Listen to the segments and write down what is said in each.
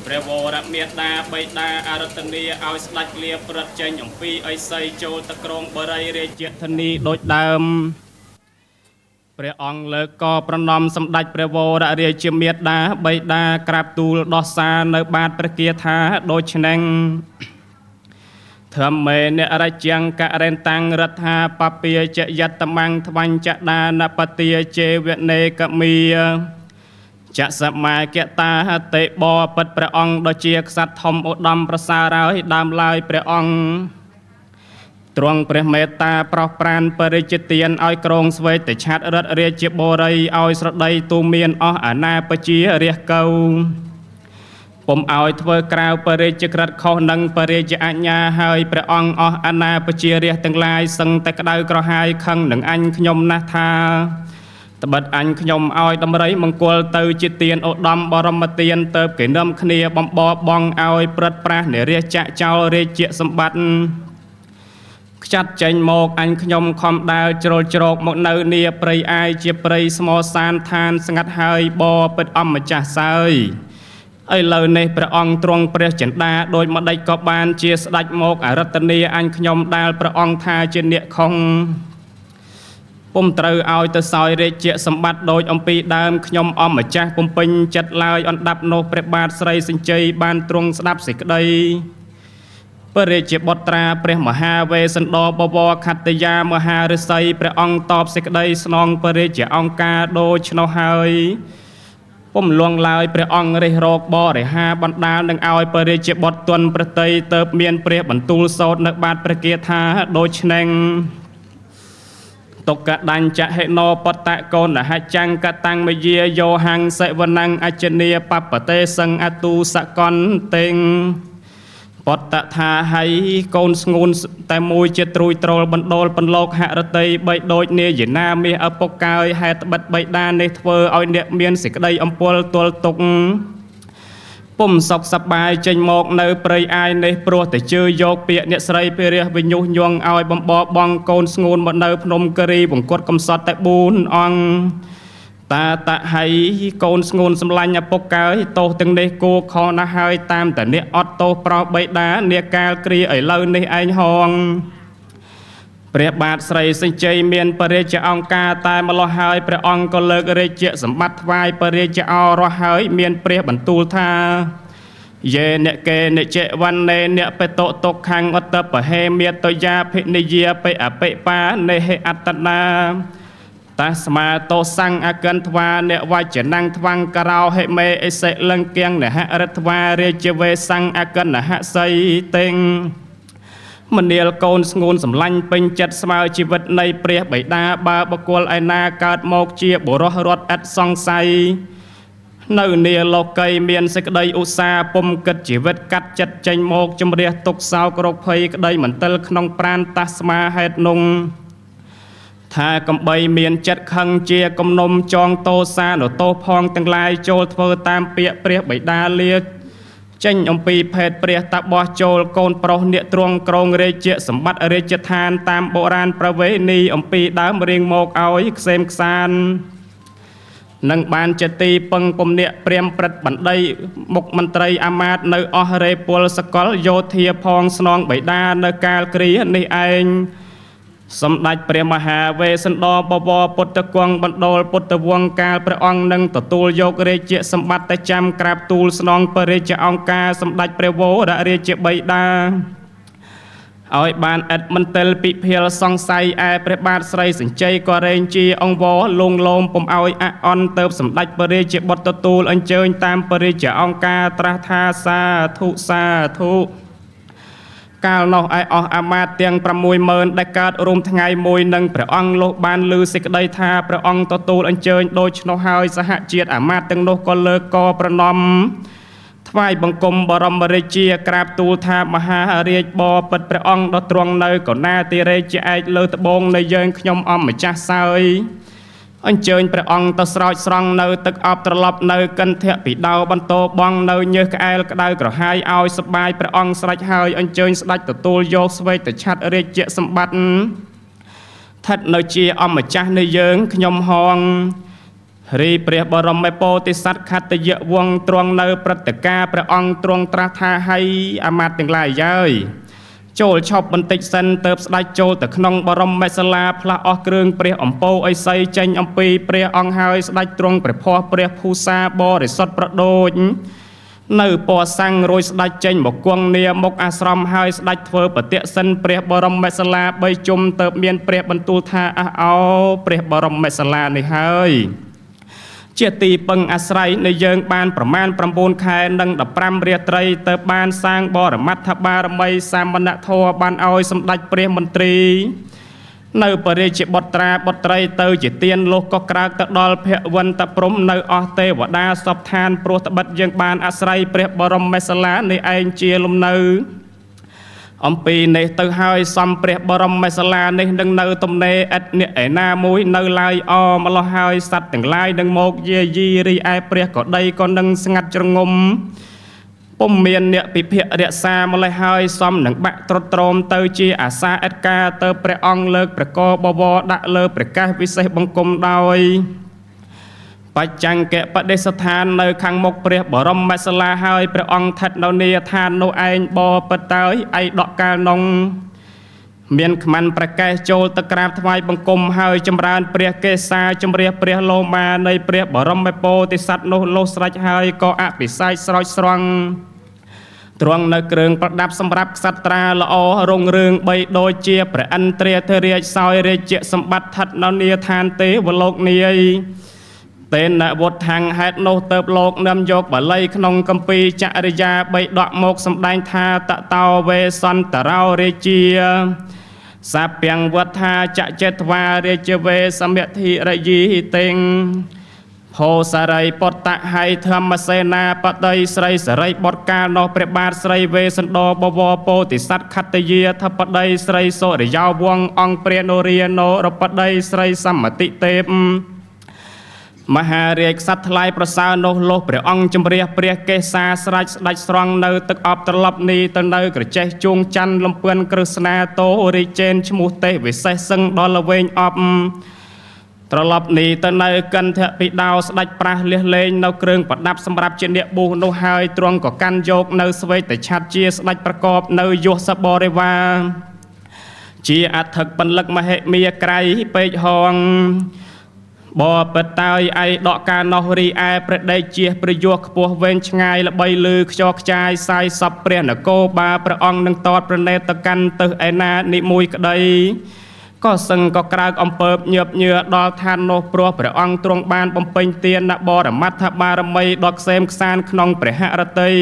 ព្រះវរមេដាបិតាអរតនីឲ្យស្ដេចលាព្រឹត្តចេញអំពីអិសីចូលទៅក្រុងបរិយរាជធានីដូចដើមព្រះអង្គលើកកប្រណម្យសម្ដេចព្រះវររាជាមេដាបិតាក្រាបទូលដោះសារនៅបាទព្រះគាថាដូច្នេះធម្មេនរជាងករេនតាំងរដ្ឋាពពាចយត្តមੰថ្វាញ់ចដានបទាជេវនេកមាចសមាកតាតិបពិតព្រះអង្គដ៏ជាក្សត្រធំឧត្តមប្រសើរហើយដើមឡើយព្រះអង្គទ្រង់ព្រះមេត្តាប្រោះប្រានបរិជ្ជទានឲ្យក្រងស្វេតឆាតរដ្ឋរាជបូរីឲ្យស្រដីទូមានអស់អាណាពជារាជកៅពុំឲ្យធ្វើក្រៅបរិជ្ជក្រិតខុសនឹងបរិជ្ជអញ្ញាហើយព្រះអង្គអស់អាណាពជារាជទាំងឡាយសឹងតែក្តៅក្រហាយខឹងនឹងអញខ្ញុំណាស់ថាត្បិតអញខ្ញុំឲ្យដំរីមង្គលទៅជាទានឧត្តមបរមទានទៅគេនាំគ្នាបំបបងឲ្យព្រឹត្តប្រាស់និរាជចាក់ចោលរាជសម្បត្តិខ្ចាត់ចេញមកអញខ្ញុំខំដើរជ្រុលជ្រោកមកនៅនាព្រៃអាយជាព្រៃស្មោសានឋានស្ងាត់ហើយបពិតអម្ចាស់សើយឥឡូវនេះព្រះអង្គទ្រង់ព្រះចិន្តាដោយម្ដេចក៏បានជាស្ដេចមកអរតនីអញខ្ញុំដែលព្រះអង្គថាជាអ្នកខុងពុំត្រូវឲ្យទៅសោយរាជសម្បត្តិដោយអំពីដើមខ្ញុំអម្ចាស់ពុំពេញចិត្តឡើយអណ្ដាប់នោះព្រះបាទស្រីសញ្ជ័យបានទ្រង់ស្ដាប់សេចក្តីព្រះរាជបុត្រាព្រះមហាវេស្សន្តរបវរខត្តយាមហាឫសីព្រះអង្គតបសេចក្តីស្នងព្រះរាជអង្គការដូច្នោះហើយពុំលងឡើយព្រះអង្គរិះរកបរិហាបណ្ដាលនឹងឲ្យព្រះរាជបុត្រទន់ប្រតិយទៅមានព្រះបន្ទូលសោតនៅបាទព្រះគាថាដូច្នេះទុក្កដាញ់ចហិណោបតកោនហចង្កតាំងមយាយោហੰសិវណੰអចនីបបតេសੰអទូសកន្តិងបតថាហៃកូនស្ងួនតែមួយជាត្រួយត្រោលបណ្ដូលបន្លោកហរតីបីដូចនាយណាមាសឪពុកកើយហេតុត្បិតបៃតានេះធ្វើឲ្យអ្នកមានសេចក្តីអំពល់ទល់ទុកពុំសុខសប្បាយចេញមកនៅព្រៃអាយនេះព្រោះតែជឿយកពាក្យអ្នកស្រីភិរះវិញុះញង់ឲ្យបំបបងកូនស្ងួនមកនៅភ្នំគិរីវង្គតកំសត់តែ4អង្គតាតហៃកូនស្ងួនសម្លាញ់ឪពុកកើយទោសទាំងនេះគួខុសណាស់ហើយតាមតែអ្នកអត់ទោសប្រោសបៃតានាកាលគ្រាឥឡូវនេះឯងហងព្រះបាទស្រីសញ្ជ័យមានព្រះរាជអង្គការតែម្លោះហើយព្រះអង្គក៏លើករាជសម្បត្តិថ្វាយព្រះរាជឱរសហើយមានព្រះបន្ទូលថាយេអ្នកកេនិជវណ្ណេអ្នកបតុទុក្ខੰអត្តបហេមេតយាភិនិយាបិអភិបានេហិអត្តនាតាស្មាតោសੰអកិនថ្វាអ្នកវចនំថ្វាំងករោហិមេអិសិលង្កៀងនហរិទ្វារាជវេសੰអកិនហសីតិងមនាលកូនស្ងួនសម្លាញ់ពេញចិត្តស្មើជីវិតនៃព្រះបិតាបើបុគ្គលឯណាកើតមកជាបុរសរត់ឥតសង្ស័យនៅនាលោកីមានសេចក្តីឧស្សាហ៍ពុំគិតជីវិតកាត់ចិត្តចេញមកជំរះទុកសោករោគភ័យក្តីមន្ទិលក្នុងប្រានតាស្មាហេតុនងថាកំបីមានចិត្តខឹងជាគំនុំចងតោសានុទោសផងទាំងឡាយចូលធ្វើតាមពាក្យព្រះបិតាលាចេញអំពីភេទព្រះតាបោះចូលកូនប្រុសអ្នកទ្រង់ក្រងរាជសម្បត្តិរាជឋានតាមបុរាណប្រវេណីអំពីដើមរៀងមកឲ្យខ្សែមខ្សាននឹងបានជាទីពឹងពំនាក់ព្រាមព្រឹត្តបណ្ដីមុខមន្ត្រីអាមាត្យនៅអស់រេពលសកលយោធាផងស្នងបិតានៅកាលគ្រានេះឯងសម្ដេចព្រះមហាវេស្សន្តរបវរពុទ្ធគង្សបណ្ដូលពុទ្ធវង្សកាលព្រះអង្គនឹងទទួលយករាជសម្បត្តិតែចាំក្រាបទូលស្នងព្រះរាជអង្គការសម្ដេចព្រះវររាជបិតាឲ្យបានឥតមន្ទិលពិភាលសង្ស័យឯព្រះបាទស្រីសញ្ជ័យក៏រែងជាអង្គវរលងលោមពុំឲ្យអអន់ទៅសម្ដេចព្រះរាជបុត្រទទួលអញ្ជើញតាមព្រះរាជអង្គការត្រាស់ថាសាធុសាធុកាលនោះឯអស់អាមាត្យទាំង 60000 ដែលកើតរួមថ្ងៃមួយនឹងព្រះអង្គលោកបានឮសេចក្តីថាព្រះអង្គទទួលអញ្ជើញដូច្នោះហើយសហជាតិអាមាត្យទាំងនោះក៏លើកកប្រណម្យថ្វាយបង្គំបរមរាជាក្រាបទូលថាមហារាជបពិតព្រះអង្គដ៏ទ្រង់នៅកណាតិរាជឯកលើត្បូងនៃយើងខ្ញុំអម្ចាស់សើយអញ្ជើញព្រះអង្គទៅស្រោចស្រង់នៅទឹកអប់ត្រឡប់នៅកិន្ធៈពីដោបន្តបងនៅញើសក្អែលក្តៅក្រហាយឲ្យសប្បាយព្រះអង្គស្រេចហើយអញ្ជើញស្ដេចទទួលយកស្វេតឆត្ររាជសម្បត្តិស្ថិតនៅជាអម្ចាស់នៃយើងខ្ញុំហង រីព្រះបរមពោធិសត្វខត្តយវង្សទ្រង់នៅព្រឹត្តិការណ៍ព្រះអង្គទ្រង់ត្រាស់ថាឲ្យអាមាត្យទាំងឡាយយើយចូលឈប់បន្តិចសិនទៅស្ដេចចូលទៅក្នុងបរមសាលាផ្លាស់អស់គ្រឿងព្រះអំពោអិសីចេញអំពីព្រះអង្គហើយស្ដេចទ្រង់ព្រះភ័ស្តុព្រះភូសាបរិសុទ្ធប្រដូចនៅពណ៌សាំងរួចស្ដេចចេញមកគង់នាមុខអាស្រមហើយស្ដេចធ្វើបតិសិនព្រះបរមសាលាបីជុំទៅមានព្រះបន្ទូលថាអះអោព្រះបរមសាលានេះហើយជាទីពឹងអាស្រ័យនៃយើងបានប្រមាណ9ខែនិង15រាត្រីទៅបានសាងបរមត្ថបារមីសាមណធម៌បានឲ្យសម្ដេចព្រះមន្ត្រីនៅពរាជបុត្រាបុត្រីទៅជាទានលោកក៏ក្រើកទៅដល់ភវន្តព្រំនៅអស់ទេវតាសពឋានព្រោះត្បិតយើងបានអាស្រ័យព្រះបរមសាលានេះឯងជាលំនៅអំពីនេះទៅហើយសំព្រះបរមសាលានេះនឹងនៅទំនេរឥតអ្នកឯណាមួយនៅឡើយអម្លោះហើយសត្វទាំងឡាយនឹងមកយាយីរីឯព្រះក៏ដីក៏នឹងស្ងាត់ជ្រងំពុំមានអ្នកពិភាក្សរក្សាម្លេះហើយសំនឹងបាក់ត្រុតត្រោមទៅជាអាសាអិតកាទៅព្រះអង្គលើកព្រះកបវរដាក់លើព្រះកេសវិសេសបង្គំដោយបច្ចង្គបដិស្ថាននៅខាងមុខព្រះបរមសាលាហើយព្រះអង្គស្ថិតនៅនាឋាននោះឯងបពិតទៅឯដកកាលនងមានខ្មាន់ប្រកេសចូលទៅក្រាបថ្វាយបង្គំហើយចម្រើនព្រះកេសាជំរាបព្រះលោមានៃព្រះបរមពោធិសត្វនោះលុះស្រេចហើយក៏អភិសេកស្រោចស្រង់ទ្រង់នៅគ្រឿងប្រដាប់សម្រាប់ក្សត្រាល្អរុងរឿងបីដូចជាព្រះឥន្ទ្រាធិរាជសោយរាជសម្បត្តិស្ថិតនៅនាឋានទេវលោកនាយតេនវុដ្ឋាំងហេតុនោះទៅលោកនាំយកបាលីក្នុងកម្ពីចរិយាបីដកមកសម្ដែងថាតតោវេសន្តរោរាជាសាព្យងវត្ថាចចេតវារាជវេសមធិរយីតិងផោសារីពតៈហៃធម្មសេនាបតីស្រីសរីបុត្រកាលនោះព្រះបាទស្រីវេសន្តរបវរពោធិសត្វខត្តយាធបតីស្រីសុរិយោវង្សអង្គព្រះនរានរបតីស្រីសមតិទេពមហារាជក្សត្រថ្លៃប្រសើរនោះលុះព្រះអង្គជំរះព្រះកេសាស្រេចស្ដេចស្រង់នៅទឹកអប់ត្រឡប់នេះទៅនៅក្រចេះជួងច័ន្ទលំពឿនគ្រឹស្នាតោរាជេនឈ្មោះទេវិសេសសឹងដល់ល្វែងអប់ត្រឡប់នេះទៅនៅកន្ធពិដោស្ដេចប្រាស់លះលែងនៅគ្រឿងប្រដាប់សម្រាប់ជាអ្នកបួសនោះហើយទ្រង់ក៏កាន់យកនៅស្វេតឆ័ត្រជាស្ដេចប្រកបនៅយោសបរិវារជាអធិកពលឹកមហិមាក្រៃពេកហងបបិតតើយឯដកកាលនោះរីឯព្រះដេកជាព្រះយោខ្ពស់វែងឆ្ងាយល្បីលឺខ្យល់ខ្ចាយសាយសពព្រះនគរបាលព្រះអង្គនឹងតតព្រះនេត្រទៅកាន់ទិសឯណានិមួយក្តីក៏សឹងក៏ក្រើកអំពើញាប់ញឿដល់ឋាននោះព្រោះព្រះអង្គទ្រង់បានបំពេញទានបរមត្ថបារមីដល់ក្សេមខ្សានក្នុងព្រះហឫទ័យ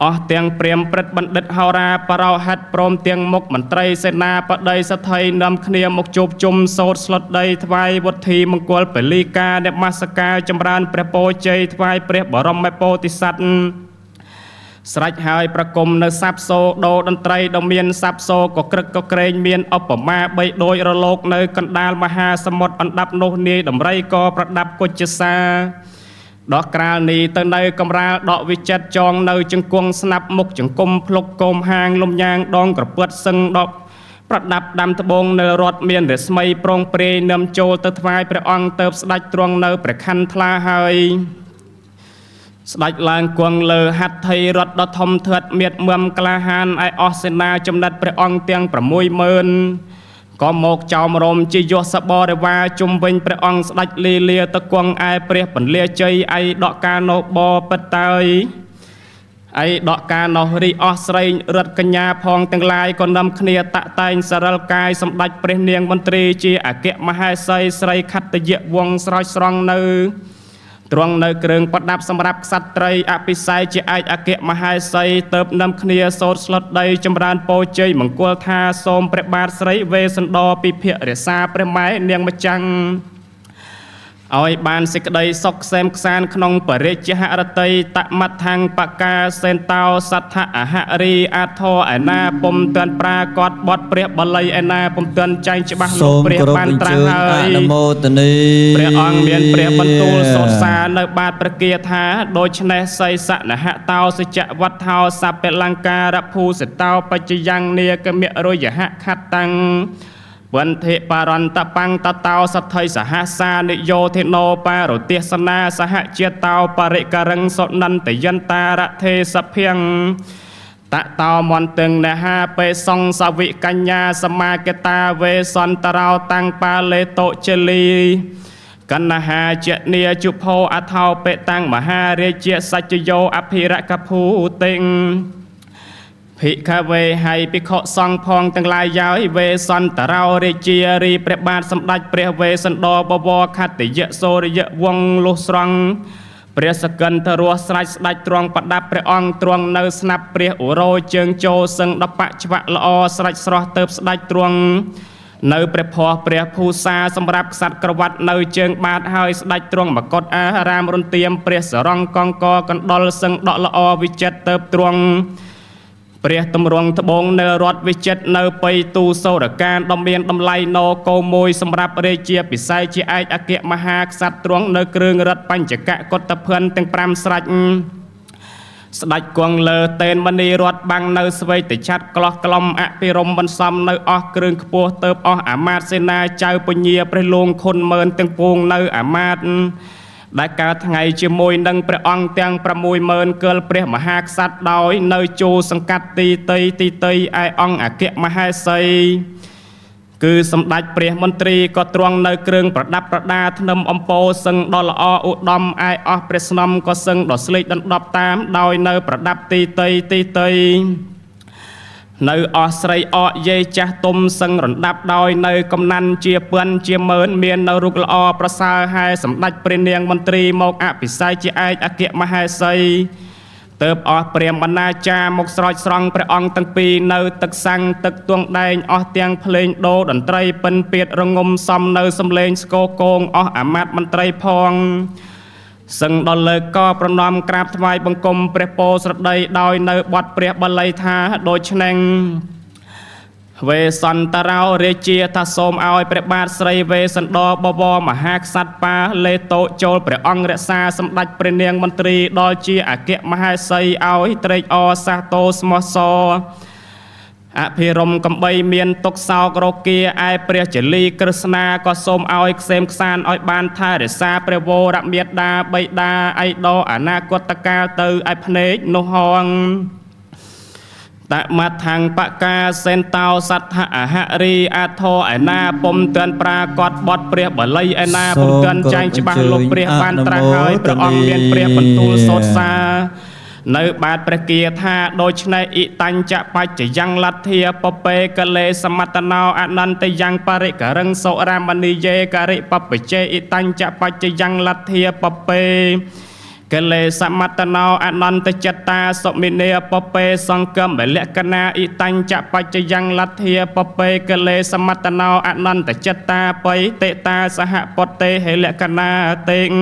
អស់ទាំងព្រាមព្រឹទ្ធបណ្ឌិតហោរាបរោហិតព្រមទាំងមុខមន្ត្រីសេនាបតីសទ្ធិនាំគ្នាមកជួបជុំសូត្រស្លុតដីថ្វាយវុធីមង្គលពលីកានមស្ការចម្រើនព្រះពោជ័យថ្វាយព្រះបរមពោធិសត្វស្រេចហើយប្រគំនៅសាប់សូដូតន្ត្រីដ៏មានសាប់សូក៏ក្រឹកក៏ក្រែងមានឧបមាបីដូចរលកនៅកណ្ដាលមហាសមុទ្រអណ្ដាប់នោះនាយដំរីក៏ប្រដាប់គុជសាដោះក្រាលនេះទៅនៅកំរាលដកវិចិត្រចងនៅជង្គង់ស្នាប់មុខជង្គមភ្លុកកោមហាងលំយ៉ាងដងក្រពើតសឹងដកប្រដាប់ដាំត្បូងនៅរត់មានរស្មីប្រងព្រាយនឹមចូលទៅថ្វាយព្រះអង្គទៅស្ដេចទ្រង់នៅព្រះខ័នថ្លាហើយស្ដេចឡើងគង់លើហត្ថីរត់ដ៏ធំធាត់មៀតមឹមក្លាហានឯអស់សេនាចំណិតព្រះអង្គទាំង60000ក៏មកចោមរំជាយោសបរិវារជុំវិញព្រះអង្គស្ដេចលីលាទៅគង់ឯព្រះពន្លាជ័យឯដកកាលនោះបពិតតើយឯដកកាលនោះរីអស់ស្រីរត់កញ្ញាផងទាំងឡាយក៏នាំគ្នាតាក់តែងសរិលកាយសម្ដេចព្រះនាងមន្ត្រីជាអគ្គមហេសីស្រីខត្តយវង្សស្រោចស្រង់នៅទ្រង់នៅគ្រឿងប្រដាប់សម្រាប់ក្សត្រីអភិសេកជាឯកអគ្គមហេសីទៅនាំគ្នាសូត្រស្លុតដីចម្រើនពោជ័យមង្គលថាសូមព្រះបាទស្រីវេស្សន្តរពិភាក្សារព្រះម៉ែនាងម្ចាំងឲ្យបានសេចក្តីសុខក្សេមក្សាន្តក្នុងបរិជ្ជហរតីតមដ្ឋាំងបកាសេនតោសដ្ឋអហរីអាធឯណាពុំទាន់ប្រាកដបត់ព្រះបាលីឯណាពុំទាន់ចែងច្បាស់លោកព្រះបានត្រាស់ហើយអនុមោទនីព្រះអង្គមានព្រះបន្ទូលសូត្រសារនៅបាទព្រះគាថាដូច្នេះសីសនហតោសច្ចវត្ថោសពលង្ការភូសតោបច្ចយ៉ាងនាគមរុយហខតាំង វន្ធិបរន្តបង្តតោសទ្ធិសហសានិយោធិណោបារុទេសនាសហជាតោបរិករឹងសុនន្តយន្តារថេសភាំងតតោមន្តឹងនហាបេសង្សវិកញ្ញាសមាកតាវេសន្តរោតាំងបាលេតុជលីកណ្ហាជានីជុភោអថោបេតាំងមហារាជាសច្ចយោអភិរកភូតិងភិក្ខវេហៃភិក្ខុសង្ឃផងទាំងឡាយយោយវេសន្តរោរាជារីព្រះបាទសម្ដេចព្រះវេសន្តរបវរខត្តយៈសូរិយវង្សលុះស្រង់ព្រះសកិនទរស់ស្រេចស្ដេចទ្រង់ប្រដាប់ព្រះអង្គទ្រង់នៅស្នាប់ព្រះឧរោជើងចូលសឹងដបៈច្បាក់ល្អស្រេចស្រស់ទៅស្ដេចទ្រង់នៅព្រះភ័ស្តុព្រះភូសាសម្រាប់ខ្សាត់ក្រវ៉ាត់នៅជើងបាតហើយស្ដេចទ្រង់មកុដអារាមរន្ទាមព្រះសរងកងកកណ្ដុលសឹងដកល្អវិចិត្រទៅទ្រង់ព្រះទម្រង់ត្បូងនៅរដ្ឋវិចិត្រនៅបៃទូសូរកានដ៏មានតម្លៃណកោមួយសម្រាប់រាជាពិសេសជាឯកអគ្គមហាក្សត្រទ្រង់នៅគ្រឿងរដ្ឋបញ្ចកកុតភឿនទាំង5ស្រេចស្ដេចគង់លើតេនមនីរតបាំងនៅស្វ័យតិឆ័ត្រក្លោះក្លំអភិរមបន្សំនៅអស់គ្រឿងខ្ពស់ទៅអស់អាមាត្យសេនាចៅពញាព្រះលួងខុនម៉ឺនទាំងពួងនៅអាមាត្យដែលកើតថ្ងៃជាមួយនឹងព្រះអង្គទាំង60000កិលព្រះមហាក្សត្រដោយនៅជួសង្កាត់ទីតីទីតីឯអង្គអគ្គមហេសីគឺសម្ដេចព្រះមន្ត្រីក៏ទ្រង់នៅគ្រឿងប្រដាប់ប្រដាធ្នឹមអំពោសឹងដ៏ល្អឧត្តមឯអស់ព្រះស្នំក៏សឹងដ៏ស្លេកដណ្ដប់តាមដោយនៅប្រដាប់ទីតីទីតីនៅអស់ស្រីអកយាយចាស់ទុំសឹងរណ្ដាប់ដោយនៅកំណាន់ជាពឿនជាម៉ឺនមាននៅរូបល្អប្រសើរហើយសម្ដេចព្រះនាងមន្ត្រីមកអភិសេកជាឯកអគ្គមហេសីទៅអស់ព្រាមបណ្ណាចាមកស្រោចស្រង់ព្រះអង្គទាំងពីរនៅទឹកសាំងទឹកទួងដែងអស់ទាំងភ្លេងដូរតន្ត្រីពិនពៀតរងំសំនៅសំលេងស្គរកងអស់អាមាត្យមន្ត្រីផងសឹងដល់លើកប្រណម្យក្រាបថ្វាយបង្គំព្រះពោស្រដីដោយនៅបត់ព្រះបាលីថាដូច្នេះវេសន្តរោរាជាថាសូមឲ្យព្រះបាទស្រីវេសន្តរបវរមហាក្សត្របាលេតោចូលព្រះអង្គរក្សាសម្ដេចព្រះនាងមន្ត្រីដល់ជាអគ្គមហេសីឲ្យត្រេកអរសាទរស្មោះសរអភិរមកំបីមានទុកសោករគាឯព្រះជលីក្រឹស្នាក៏សូមឲ្យខ្សែមខ្សានឲ្យបានថែរក្សាព្រះវរមេដាបិតាអៃដអនាគតកាលទៅឯភ្នែកនោះហងតមថងបកាសេនតោសដ្ឋអហរីអធោឯណាពុំទាន់ប្រាកដបត់ព្រះបាលីឯណាពុំទាន់ចែងច្បាស់លោកព្រះបានត្រាស់ហើយព្រះអង្គមានព្រះបន្ទូលសូត្រសារនៅបាទព្រះគាថាដូច្នេះអ៊ីតញ្ចបច្ចយ៉ាងលទ្ធាពពេកលេសមតណោអនន្តយ៉ាងបរិករឹងសុរាមនីយេករិបបជេអ៊ីតញ្ចបច្ចយ៉ាងលទ្ធាពពេកលេសមតណោអនន្តចត្តាសុមិនេពពេសង្កមលក្ខណាអ៊ីតញ្ចបច្ចយ៉ាងលទ្ធាពពេកលេសមតណោអនន្តចត្តាបៃតិតាសហពតេហេលក្ខណាតិង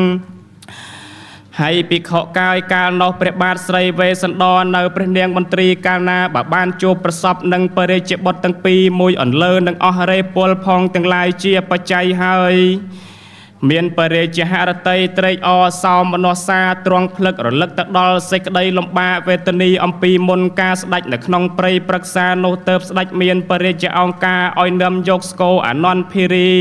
ហើយភិក្ខុកាយកាលនោះព្រះបាទស្រីវេស្សន្តរនៅព្រះនាងមន្ត្រីកាលណាបើបានជួបប្រសពនឹងព្រះរាជបុត្រទាំងពីរមួយអន្លើនិងអស់រេពលផងទាំងឡាយជាបច្ច័យហើយមានព្រះរាជហឫទ័យត្រេកអរសោមនស្សសាទ្រង់ភ្លឹករលឹកទៅដល់សេចក្តីលំបាកវេទនីអំពីមុនការស្ដេចនៅក្នុងព្រៃព្រឹក្សានោះទៅស្ដេចមានព្រះរាជអង្គការឲ្យនឹមយកស្គរអនន្តភិរី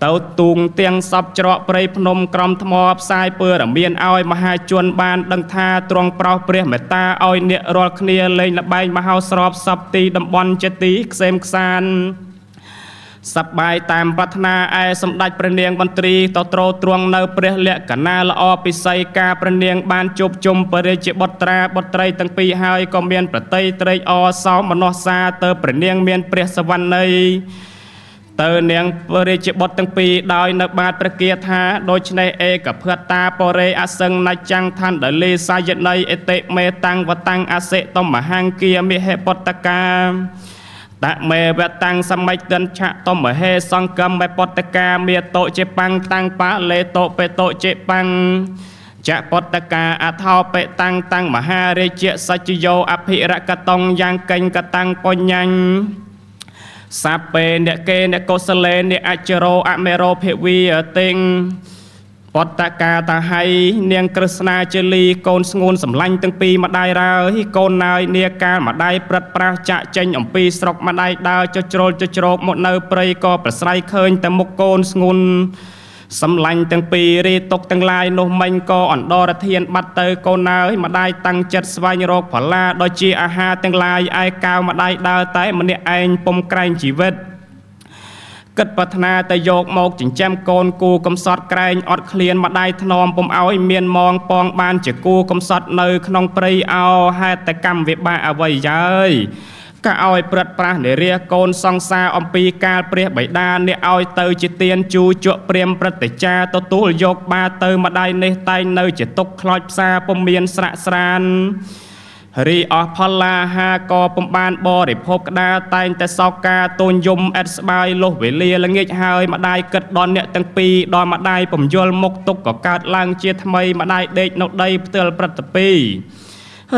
ទៅទូងទាំងសពច្រកព្រៃភ្នំក្រំថ្មផ្សាយពរមានឲ្យមហាជនបានដឹងថាទ្រង់ប្រោសព្រះមេត្តាឲ្យអ្នករាល់គ្នាលេងល្បែងមហោស្រពសពទីតំបន់ជាទីខ្សែមខ្សានសប្បាយតាមប្រាថ្នាឯសម្ដេចព្រះនាងមន្ត្រីតត្រោទ្រង់នៅព្រះលក្ខណាល្អពិសីការព្រះនាងបានជួបជុំព្រះរាជបុត្រាបុត្រីទាំងពីរហើយក៏មានប្រតិត្រេកអរសោមនស្សសាទៅព្រះនាងមានព្រះសវណ្ណីទៅនាងព្រះរាជបុត្រទាំងពីរដោយនៅបាទព្រះគាថាដូច្នេះឯកភត្តាបរេអសឹងណច្ចាំងឋានដលីសាយណីអតិមេតាំងវតាំងអសិតមហង្គគាមិហិបុត្តកាតមេវតាំងសមិចតិនឆៈតមហេសង្កមបុត្តកាមេតុជាបាំងតាំងបាលេតុបេតុជាបាំងចបុត្តកាអថោបេតាំងតាំងមហារាជសច្ចយោអភិរកតងយ៉ាងកេញកតាំងបញ្ញាញសាពេអ្នកគេអ្នកកុសលេអ្នកអចរោអមេរោភិវីតិង បតកាតាហៃនាងក្រឹស្នាជាលីកូនស្ងួនសម្លាញ់ទាំងពីរម្ដាយរើយកូនណាយនាកាលម្ដាយព្រឹត្តប្រាស់ចាក់ចេញអំពីស្រុកម្ដាយដើរចុះជ្រុលចុះជ្រោកមកនៅព្រៃក៏ប្រស្រ័យឃើញតែមុខកូនស្ងួនសម្លាញ់ទាំងពីររីទុកទាំងឡាយនោះមិញក៏អន្តរធានបាត់ទៅកូនណាយម្ដាយតាំងចិត្តស្វែងរកផល្លាដូចជាអាហារទាំងឡាយឯកៅម្ដាយដើរតែម្នាក់ឯងពុំក្រែងជីវិតគិតប្រាថ្នាតែយកមកចិញ្ចឹមកូនគូកំសត់ក្រែងអត់ឃ្លានម្ដាយថ្នមពុំឲ្យមានមងពងបានជាគូកំសត់នៅក្នុងព្រៃអោហេតុកម្មវិបាកអ្វីយាយក៏ឲ្យព្រឹត្តប្រាស់និរាកូនសង្សារអំពីកាលព្រះបិតាអ្នកឲ្យទៅជាទានជូជក់ព្រាមព្រឹត្តិចារទទួលយកបាទៅម្ដាយនេះតែងនៅជាទុកខ្លោចផ្សាពុំមានស្រាក់ស្រានរីអស់ផល្លាហាក៏ពុំបានបរិភោគក្តារតែងតែសោកាទូនយំអិតស្បាយលុះវេលាល្ងាចហើយម្ដាយគិតដល់អ្នកទាំងពីរដល់ម្ដាយពំយល់មុខទុកក៏កើតឡើងជាថ្មីម្ដាយដេកនៅដីផ្ទិលព្រឹត្តិពី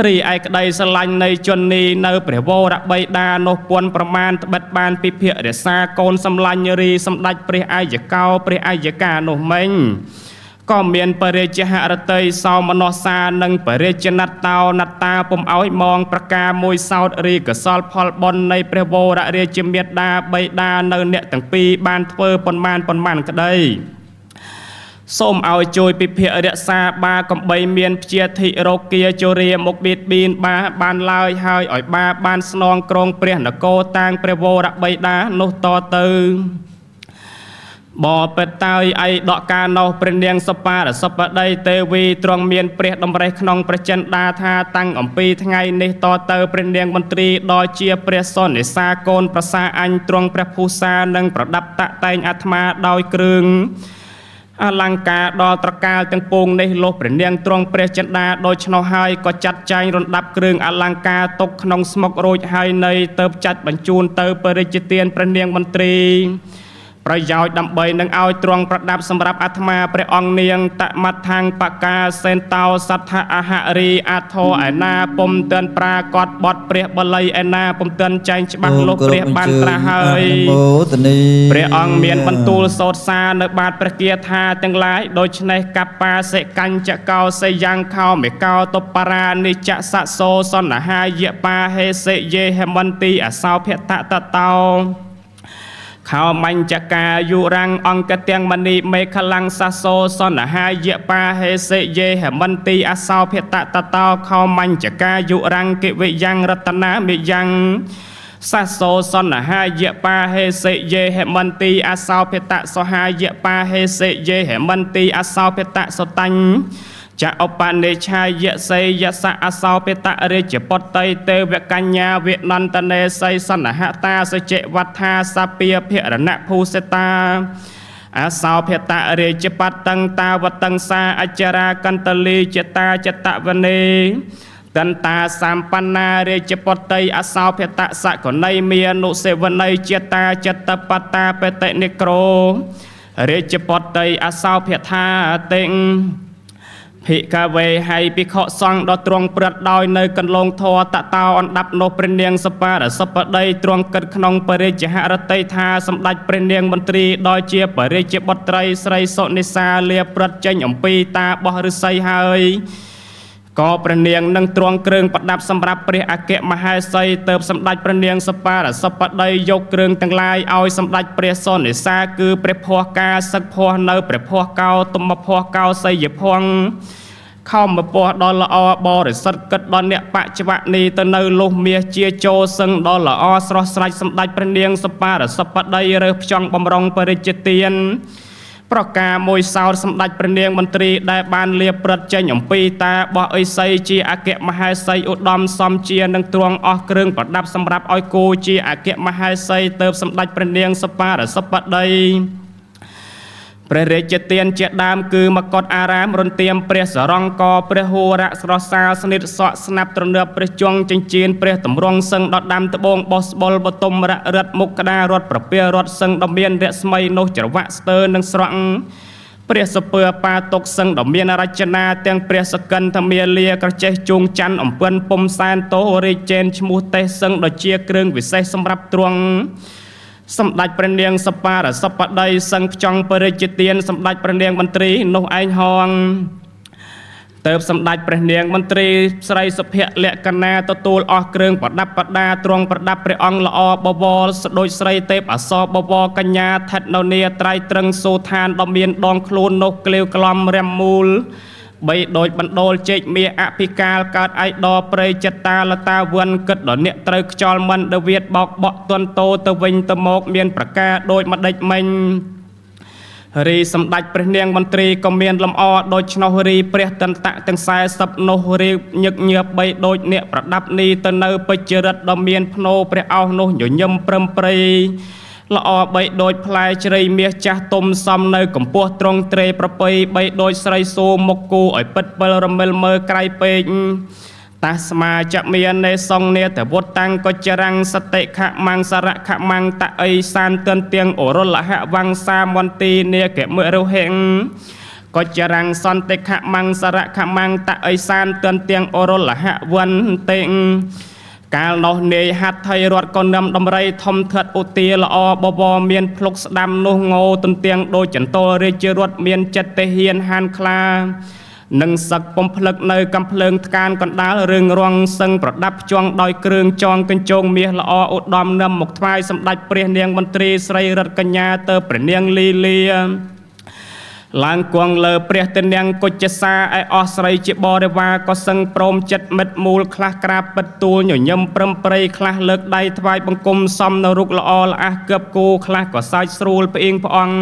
រីឯក្តីស្រឡាញ់នៃជននេះនៅព្រះវរបិតានោះពន់ប្រមាណត្បិតបានពិភាក្សារកូនសម្លាញ់រីសម្ដេចព្រះអាយកោព្រះអាយកានោះមិញក៏មានបរិជាហរតីសោមនស្សសានិងបរិជាណត្តោណត្តាពុំឲ្យមងប្រការមួយសោតរីកសលផលបុណ្យនៃព្រះវររាជមេដាបិតានៅអ្នកទាំងពីរបានធ្វើប៉ុន្មានប៉ុន្មានក្តីសូមឲ្យជួយពិភាក្សារក្សាបាកំបីមានព្យាធិរោគាជរាមុខបៀតបៀនបាបានឡើយហើយឲ្យបាបានស្នងក្រងព្រះនគរតាងព្រះវរបិតានោះតទៅបបិតតើយឯដកកានោះព្រះនាងសបារសបតីទេវីទ្រង់មានព្រះតម្រិះក្នុងព្រះចិន្តាថាតាំងអំពីថ្ងៃនេះតទៅព្រះនាងមន្ត្រីដល់ជាព្រះសុនិសាកូនប្រសាអញទ្រង់ព្រះភូសានិងប្រដាប់តាក់តែងអាត្មាដោយគ្រឿងអលង្ការដល់ត្រកាលទាំងពួងនេះលុះព្រះនាងទ្រង់ព្រះចិន្តាដូច្នោះហើយក៏ចាត់ចែងរំដាប់គ្រឿងអលង្ការទុកក្នុងស្មុករួចហើយនៃទៅចាត់បញ្ជូនទៅបរិជ្ជទានព្រះនាងមន្ត្រីប្រយោជន៍ដើម្បីនឹងឲ្យទ្រង់ប្រដាប់សម្រាប់អាត្មាព្រះអង្គនាងតមដ្ឋាងបកាសេនតោសដ្ឋអហរីអាធោឯណាពុំទាន់ប្រាកដបត់ព្រះបល័យឯណាពុំទាន់ចែងច្បាស់លុះព្រះបានត្រាស់ហើយព្រះអង្គមានបន្ទូលសោតសារនៅបាទព្រះគាថាទាំងឡាយដូច្នេះកប្បាសិកញ្ចកោសិយ៉ាងខោមេកោតុបរានិចសសោសនហាយបាហេសិយេហមន្ទីអសោភតតតោខោមញ្ចកាយុរាំងអង្គទាំងមនីមេខលាំងសសោសនហាយបាហេសិយេហមន្ទីអសោភតតតោខោមញ្ចកាយុរាំងគិវិយ៉ាងរតនាមិយ៉ាងសសោសនហាយបាហេសិយេហមន្ទីអសោភតសហាយបាហេសិយេហមន្ទីអសោភតសតាញ់ចឧបនិច្ឆាយសេយសៈអសោបតរាជបុត្រីទេវកញ្ញាវិនន្តនេសីសនហតាសជិវត្ថាសពាភិរណភូសិតាអសោភតរាជបតੰតាវតੰសាអចរាកន្តលីចតាចតវនេតន្តាសម្បណ្ណារាជបុត្រីអសោភតសកណីមានុសេវនីជាតាចតបតាបតិនិក្រោរាជបុត្រីអសោភថាតិភិក្ខវេហៃភិក្ខុសង្ឃដ៏ទ្រង់ព្រឹត្តដោយនៅកន្លងធរតតោអណ្ដាប់នោះព្រះនាងសបារសបតីទ្រង់គិតក្នុងបរិជ្ជហរតីថាសម្ដេចព្រះនាងមន្ត្រីដោយជាបរិជ្ជបុត្រីស្រីសុនិសាលាព្រឹត្តចេញអំពីតាបោះឫស្សីហើយក៏ព្រះនាងនឹងទ្រង់គ្រឿងប្រដាប់សម្រាប់ព្រះអគ្គមហេសីទៅសម្ដេចព្រះនាងសបារសបតីយកគ្រឿងទាំងឡាយឲ្យសម្ដេចព្រះសុនិសាគឺព្រះភ័ស្តុការសឹកភ័ស្តុនៅព្រះភ័ស្តុកោទុមភ័ស្តុកោសីយភ័ង្សខំមពោះដល់ល្អបរិសុទ្ធគិតដល់អ្នកបច្ចវនីទៅនៅលុះមាសជាចូលសឹងដល់ល្អស្រស់ស្រាច់សម្ដេចព្រះនាងសបារសបតីរើសផ្ចង់បំរុងបរិជ្ជទានប្រការមួយសោតសម្ដេចព្រះនាងមន្ត្រីដែលបានលាព្រឹត្តចេញអំពីតាបោះអិសីជាអគ្គមហេសីឧត្តមសំជានឹងទ្រង់អស់គ្រឿងប្រដាប់សម្រាប់ឲ្យគូជាអគ្គមហេសីទៅសម្ដេចព្រះនាងសបារសបតីព្រះរាជទានជាដើមគឺមកុដអារាមរន្ទាមព្រះសរង្កព្រះហួរៈស្រស់សាលស្និតសក់ស្នាប់ត្រនើបព្រះជង្គចិញ្ចៀនព្រះតម្រង់សឹងដល់ដាំត្បូងបោះស្បុលបតុមរៈរត់មុខក្តាររត់ប្រពារត់សឹងដ៏មានរស្មីនោះច្រវាក់ស្ទើនឹងស្រង់ព្រះសពើបាតុកសឹងដ៏មានរចនាទាំងព្រះសកិនធមាលាក្រចេះជួងច័ន្ទអំពិនពុំសែនតោរាជចេនឈ្មោះទេសឹងដ៏ជាគ្រឿងវិសេសសម្រាប់ទ្រង់ សម្ដេចព្រះនាងសបារសបតីសឹងផ្ចង់បរិជ្ជទានសម្ដេចព្រះនាងមន្ត្រីនោះឯងហងទៅសម្ដេចព្រះនាងមន្ត្រីស្រីសុភលក្ខណាទទួលអស់គ្រឿងប្រដាប់ប្រដាទ្រង់ប្រដាប់ព្រះអង្គល្អបវរស្ដូចស្រីទេពអសរបវរកញ្ញាថិតនៅនាត្រៃត្រឹងសូឋានដ៏មានដងខ្លួននោះក្លៀវក្លំរាំមូលបីដូចបណ្ដូលជែកមាសអភិកាលកើតឯដព្រៃចិត្តតាលតាវ័នគិតដល់អ្នកត្រូវខ្យល់មិនដវៀតបោកបក់ទន់តោទៅវិញទៅមកមានប្រការដូចម្ដេចមិញរីសម្ដេចព្រះនាងមន្ត្រីក៏មានលំអដូច្នោះរីព្រះតន្តៈទាំង40នោះរៀបញឹកញាប់បីដូចអ្នកប្រដាប់នេះទៅនៅពេជ្ជរិទ្ធដ៏មានភ្នោព្រះអោសនោះញញឹមព្រឹមព្រៃល្អបីដូចផ្លែជ្រៃមាសចាស់ទុំសំនៅកម្ពស់ត្រង់ត្រេប្រពៃបីដូចស្រីសូមុខគូឲ្យពិតពិលរមិលមើក្រៃពេកតាស្មាចមាននេសងនេតវុតតាំងកុចរាំងសតិខមង្សរខមង្តអីសានទន្ទៀងអរុលហវង្សាមន្ទីនេកមរុហិងកុចរាំងសន្តិខមង្សរខមង្តអីសានទន្ទៀងអរុលហវន្តិកាលនោះនាយហត្ថីរត់ក៏នឹមដំរីធំធាត់ឧទាល្អបវរមានភ្លុកស្ដាំនោះងោទន្ទៀងដូចចន្ទលរាជរត់មានចិត្តទេហ៊ានហានខ្លានិងសឹកពំភ្លឹកនៅកំភ្លើងថ្កានកណ្ដាលរឿងរងសឹងប្រដាប់ភ្ជាងដោយគ្រឿងចងកញ្ចងមាសល្អឧត្តមនឹមមកថ្វាយសម្ដេចព្រះនាងមន្ត្រីស្រីរិទ្ធកញ្ញាទៅព្រះនាងលីលាឡើងគង់លើព្រះទនាងកុជសាឯអស់ស្រីជាបរិវារក៏សឹងព្រមចិត្តមិត្តមូលខ្លះក្រាបពិតទូលញញឹមព្រឹមព្រៃខ្លះលើកដៃថ្វាយបង្គំសំនៅរូបល្អល្អះគៀបគូខ្លះក៏សើចស្រួលផ្អៀងផ្អង់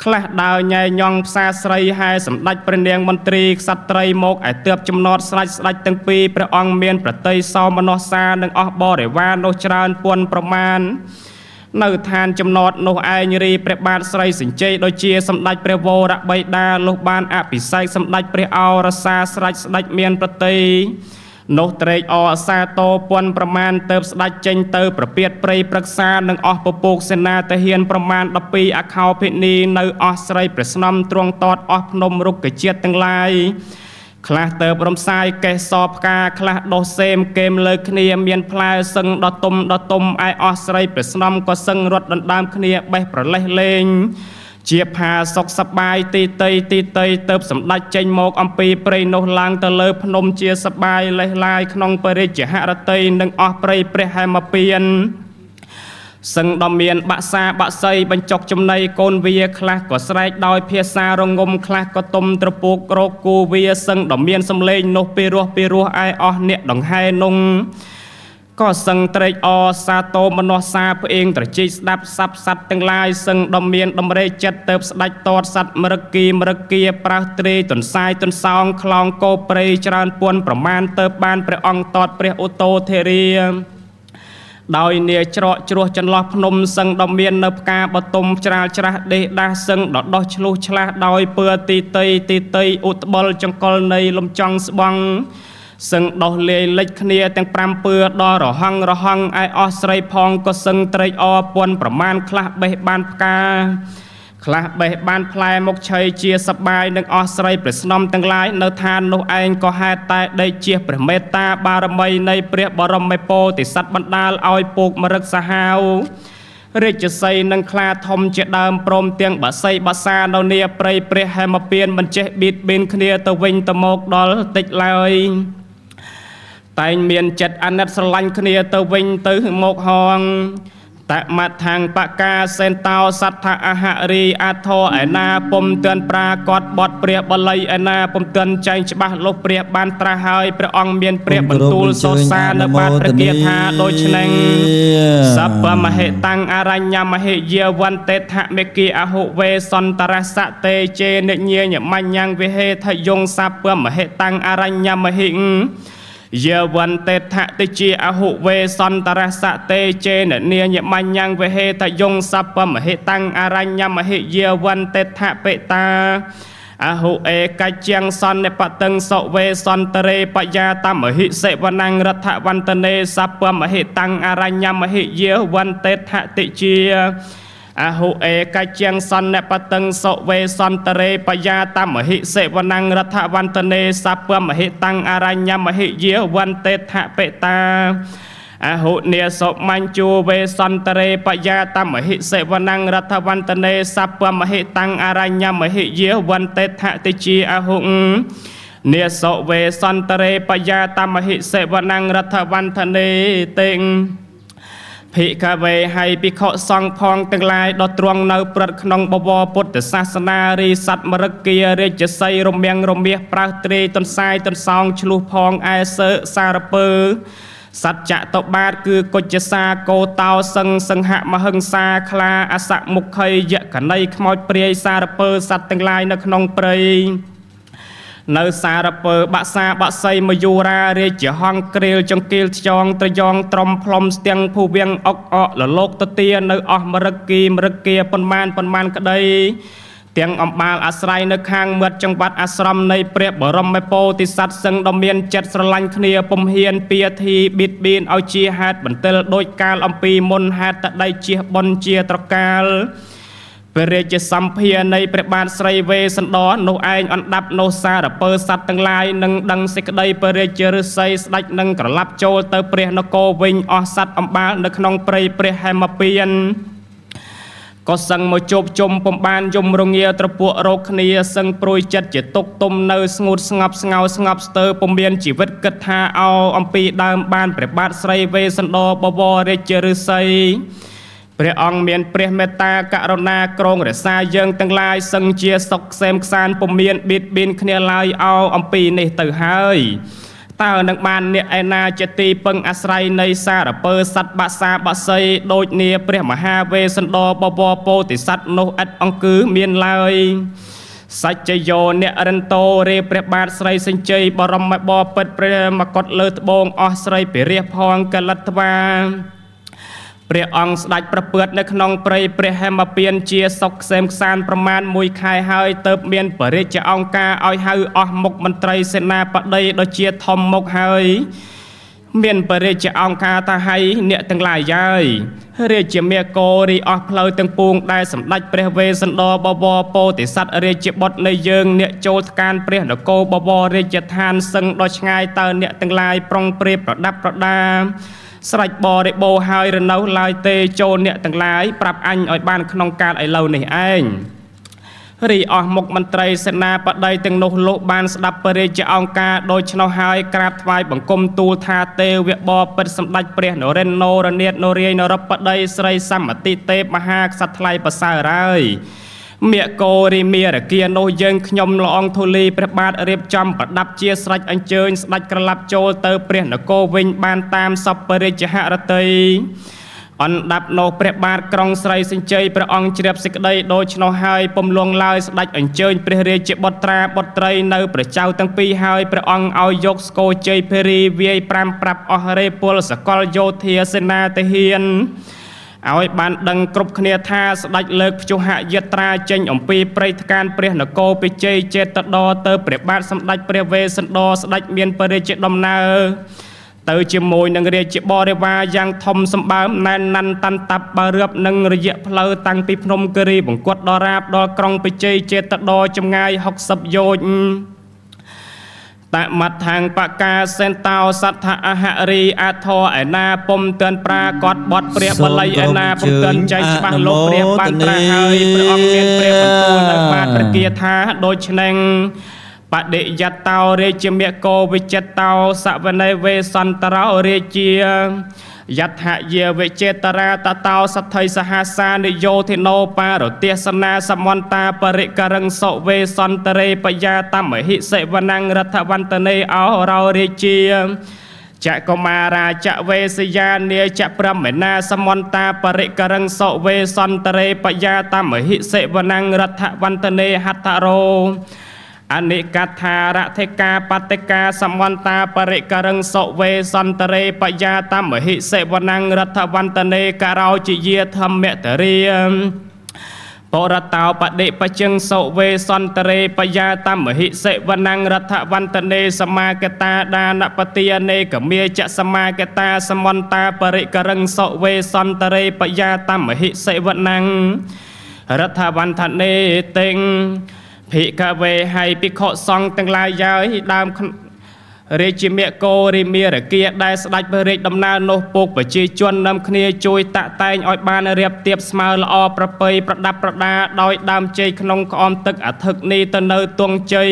ខ្លះដើរញ៉ែញងផ្សារស្រីហែសម្ដេចព្រះនាងមន្ត្រីក្សត្រីមកឯទើបចំណតស្ដេចស្ដេចទាំងពីរព្រះអង្គមានប្រតិសោមនស្សសានិងអស់បរិវារនោះច្រើនពន់ប្រមាណនៅឋានចំណតនោះឯងរីព្រះបាទស្រីសិញ្ជ័យដូចជាសម្ដេចព្រះវរបិតាលុះបានអភិសេកសម្ដេចព្រះអរសាស្ដេចស្ដេចមានប្រតិនោះត្រេកអរសាទរពន់ប្រមាណទៅស្ដេចចេញទៅប្រពាតព្រៃព្រឹក្សានិងអស់ពពកសេនាទាហានប្រមាណ12អខោភិនីនៅអស់ស្រីព្រះស្នំទ្រង់តតអស់ភ្នំរុក្ខជាតិទាំងឡាយខ្លះទៅរំសាយកេសរផ្កាខ្លះដោះសេមកេមលើគ្នាមានផ្លែសឹងដ៏ទុំដ៏ទុំឯអស់ស្រីព្រះស្នំក៏សឹងរត់ដណ្ដើមគ្នាបេះប្រលេះលេងជាផាសុកសបាយទីតីទីតីទៅសម្ដេចចេញមកអំពីព្រៃនោះឡើងទៅលើភ្នំជាសបាយលេះឡាយក្នុងបរិជ្ជហរតីនិងអស់ព្រៃព្រះហេមពានសឹងដ៏មានបាក់សាបាក់សីបញ្ចុកចំណីកូនវាខ្លះក៏ស្រែកដោយភាសារងំខ្លះក៏ទុំត្រពូករកគូវាសឹងដ៏មានសំឡេងនោះពីរោះពីរោះឯអស់អ្នកដង្ហែនងក៏សឹងត្រេកអរសាទរមនស្សសាផ្អៀងត្រជីកស្ដាប់សັບសัตว์ទាំងឡាយសឹងដ៏មានតម្រេចិត្តទៅស្ដេចតតសัตว์មរគីមរគាប្រើសត្រីទន្សាយទន្សោងខ្លោងកោព្រៃច្រើនពួនប្រមាណទៅបានព្រះអង្គតតព្រះឧតោធេរាដោយនាច្រកជ្រោះចន្លោះភ្នំសឹងដ៏មាននៅផ្កាបតុមច្រាលច្រាស់ដេះដាស់សឹងដដោះឆ្លុះឆ្លាស់ដោយពើទីតីទីតីឧត្បលចង្កុលនៃលំចង់ស្បង់សឹងដោះលាយលិចគ្នាទាំង5ពើដល់រហងរហងឯអស់ស្រីផងក៏សឹងត្រេកអរពន់ប្រមាណខ្លះបេះបានផ្កាខ្លះបេះបានផ្លែមកឆីជាសបាយនឹងអស់ស្រីព្រះស្នំទាំងឡាយនៅឋាននោះឯងក៏ហេតុតែដេកជាព្រះមេត្តាបារមីនៃព្រះបរមពោធិសត្វបណ្ដាលឲ្យពូកមរឹកសាហាវរាជសីនិងខ្លាធំជាដើមព្រមទាំងបាសីបាសានៅនាព្រៃព្រះហេមពានមិនចេះបៀតបៀនគ្នាទៅវិញទៅមកដល់តិចឡើយតែងមានចិត្តអាណិតស្រឡាញ់គ្នាទៅវិញទៅមកហងតមថាងបកាសេនតោសត្វអហរីអធរឯណាពុំទាន់ប្រាកដបត់ព្រះបល័យឯណាពុំទាន់ចែងច្បាស់លុះព្រះបានត្រាស់ហើយព្រះអង្គមានព្រះបន្ទូលសរសានៅបាតព្រះគាថាដូច្នេះសពមហិតាំងអរញ្ញមហិយាវន្តិថមេគាអហុវេសន្តរសៈតេចេនិញាញមញ្ញងវិហេថយងសពមហិតាំងអរញ្ញមហិយាវន្តិថតិជាអហុវេសន្តរសៈតេចេននាញមញ្ញងវិហេតយងសពមហិតាំងអរញ្ញមហិយាវន្តិថបិតាអហុឯកច្យ៉ាងសន្និបតឹងសុវេសន្តរេបយាតមហិសិវណងរដ្ឋវន្តនេសពមហិតាំងអរញ្ញមហិយាវន្តិថតិជាអហុឯកច្យ៉ាងសន្និបតឹងសុវេសន្តរេបយាតមហិសិវណងរដ្ឋវន្តនេសពមហិតាំងអរញ្ញមហិយាវន្តិថបិតា អហុនេសុមញ្ជួវេសន្តរេបយាតមហិសិវណੰរដ្ឋវន្តនេសពមហិតាំងអរញ្ញមហិយាវន្តិថតិជាអហុនេសុវេសន្តរេបយាតមហិសិវណੰរដ្ឋវន្តនេតិភិក្ខវេហៃភិក្ខុសង្ឃផងទាំងឡាយដ៏ទ្រង់នៅព្រឹត្តក្នុងបវរពុទ្ធសាសនារីសត្វមរគារាជសីរមៀងរមាសប្រើសទ្រាយទន្សាយទន្សោងឆ្លុះផងអែសើសារពើសច្ចៈតបាតគឺកុជ្ជសាកោតោសឹងសង្ហមហិង្សាខ្លាអសមុខីយកណីខ្មោចព្រាយសារពើសត្វទាំងឡាយនៅក្នុងព្រៃនៅសារពើបាក់សាបាក់សីមយូរារាជហង្សក្រៀលចង្កៀលខ្យងត្រយងត្រំផ្លុំស្ទាំងភូវៀងអុកអកលលោកទទានៅអស់មរគីមរគាប៉ុន្មានប៉ុន្មានក្តីទាំងអំបាលអាស្រ័យនៅខាងមាត់ចង្វាត់អាស្រមនៃព្រះបរមពោធិសត្វសឹងដ៏មានចិត្តស្រឡាញ់គ្នាពុំហ៊ានពាធីបៀតបៀនឲ្យជាហេតុបន្ទិលដោយកាលអំពីមុនហេតុតដីជះបុនជាត្រកាលព្រះរាជសម្ភារនៃព្រះបាទស្រីវេស្សន្តរនោះឯងអណ្ដាប់នោះសារពើសត្វទាំងឡាយនឹងដឹងសេចក្តីព្រះរាជឫស្សីស្ដេចនឹងក្រឡាប់ចូលទៅព្រះនគរវិញអស់សត្វអំបាលនៅក្នុងព្រៃព្រះហេមពៀនក៏សឹងមកជោគជុំពំបានយំរងាត្រពួករោគគ្នាសឹងព្រួយចិត្តជាទុកទុំនៅស្ងួតស្ងប់ស្ងោស្ងប់ស្ទើពុំមានជីវិតគិតថាអោអំពីដើមបានព្រះបាទស្រីវេស្សន្តរបវររាជឫស្សីព្រះអង្គមានព្រះមេត្តាករុណាគ្រងរក្សាយើងទាំងឡាយសឹងជាសុខក្សេមក្សាន្តពុំមានបៀតបៀនគ្នាឡើយអោអំពីនេះទៅហើយតើនឹងបានអ្នកឯណាជាទីពឹងអាស្រ័យនៃសារពើសត្វបាសាបាសីដូចនាព្រះមហាវេស្សន្តរបវរពោធិសត្វនោះឥតអង្គឺមានឡើយសច្ចយោអ្នករិនតោរេព្រះបាទស្រីសញ្ជ័យបរមបពិតព្រះមកុដលើត្បូងអស់ស្រីពិរះផងកលិតថ្វាព្រះអង្គស្ដេចប្រពើតនៅក្នុងព្រៃព្រះហេមពៀនជាសុខក្សេមក្សាន្តប្រមាណ1ខែហើយទៅមានព្រះរាជអង្គការឲ្យហៅអស់មុខមន្ត្រីសេនាបតីដូចជាធំមុខហើយមានព្រះរាជអង្គការថាឲ្យអ្នកទាំងឡាយយាយរាជាមេកោរីអស់ផ្លូវទាំងពួងដែលសម្ដេចព្រះវេស្សន្តរបវរពោធិសត្វរាជបុត្រនៃយើងអ្នកចូលថ្កានព្រះនគរបវររាជឋានសឹងដ៏ឆ្ងាយតើអ្នកទាំងឡាយប្រុងព្រាបប្រដាប់ប្រដាស្រេចបរិបូរហើយរនៅឡើយទេចូលអ្នកទាំងឡាយប្រាប់អញឲ្យបានក្នុងកាលឥឡូវនេះឯងរីអស់មុខមន្ត្រីសេនាបតីទាំងនោះលោកបានស្ដាប់ព្រះរាជអង្គការដូច្នោះហើយក្រាបថ្វាយបង្គំទូលថាទេវបពិតសម្ដេចព្រះនរិន្ទនរនាថនរាយនរបតីស្រីសមតិទេពមហាក្សត្រថ្លៃប្រសើរហើយមេកោរីមេរគានោះយើងខ្ញុំល្អងធូលីព្រះបាទរៀបចំប្រដាប់ជាស្រេចអញ្ជើញស្ដេចក្រឡាប់ចូលទៅព្រះនគរវិញបានតាមសពព្រះរាជហឫទ័យអណ្ដាប់នោះព្រះបាទក្រុងស្រីសញ្ជ័យព្រះអង្គជ្រាបសេចក្តីដូច្នោះហើយពុំលងឡើយស្ដេចអញ្ជើញព្រះរាជបុត្រាបុត្រីនៅព្រះចៅទាំងពីរហើយព្រះអង្គឲ្យយកស្គរជ័យភេរីវាយ5ប្រាប់អស់រេពលសកលយោធាសេនាទាហានឲ្យបានដឹងគ្រប់គ្នាថាស្ដេចលើកព្យុហយាត្រាចេញអំពីព្រៃថ្កានព្រះនគរពិជ័យចេតដទៅព្រះបាទសម្ដេចព្រះវេស្សន្តរស្ដេចមានព្រះរាជដំណើរទៅជាមួយនឹងរាជបរិវារយ៉ាងធំសម្បើមណែនណាន់តាន់តាប់បើរឿបនឹងរយៈផ្លូវតាំងពីភ្នំគិរីបង្គត់ដល់រាបដល់ក្រុងពិជ័យចេតដចម្ងាយ60យោជន៍តមដ្ឋាងបកាសេនតោសដ្ឋអហរីអធរឯណាពុំទាន់ប្រាកដបត់ព្រះបល័យឯណាពុំទាន់ចែងច្បាស់លោកព្រះបានត្រាស់ហើយព្រះអង្គមានព្រះបន្ទូលនៅបាទព្រះគាថាដូច្នេះបដិយតោរាជមេកោវិចិតោសវនេវេសន្តរោរាជាយដ្ឋយាវិចេតរាតតោសទ្ធិសហសានិយោធិណោបារទេសនាសមន្តាបរិករងសុវេសន្តរេបយាតមហិសិវណੰរដ្ឋវន្តនេអោរោរាជាចកុមារាចវេសយានាចប្រមេណាសមន្តាបរិករងសុវេសន្តរេបយាតមហិសិវណੰរដ្ឋវន្តនេហត្ថរោអនិកថារធិកាបតិកាសមន្តាបរិករងសុវេសន្តរេបយាតមហិសិវណੰរដ្ឋវន្តនេករោជាយាធម្មតរាបរតោបដិបជឹងសុវេសន្តរេបយាតមហិសិវណੰរដ្ឋវន្តនេសមាកតាដានបតិអនេកមេចសមាកតាសមន្តាបរិករងសុវេសន្តរេបយាតមហិសិវណੰរដ្ឋវន្តនេតិងភិក្ខវេហៃភិក្ខុសង្ឃទាំងឡាយយាយដើម រាជាមគោរិមារគាដែលស្ដេចព្រះរាជដំណើរនោះពូកប្រជាជននាំគ្នាជួយតាក់តែងឲ្យបានរៀបទៀបស្មើល្អប្រពៃប្រដាប់ប្រដាដោយដើមជ័យក្នុងក្អមទឹកអធិកនេះទៅនៅទងជ័យ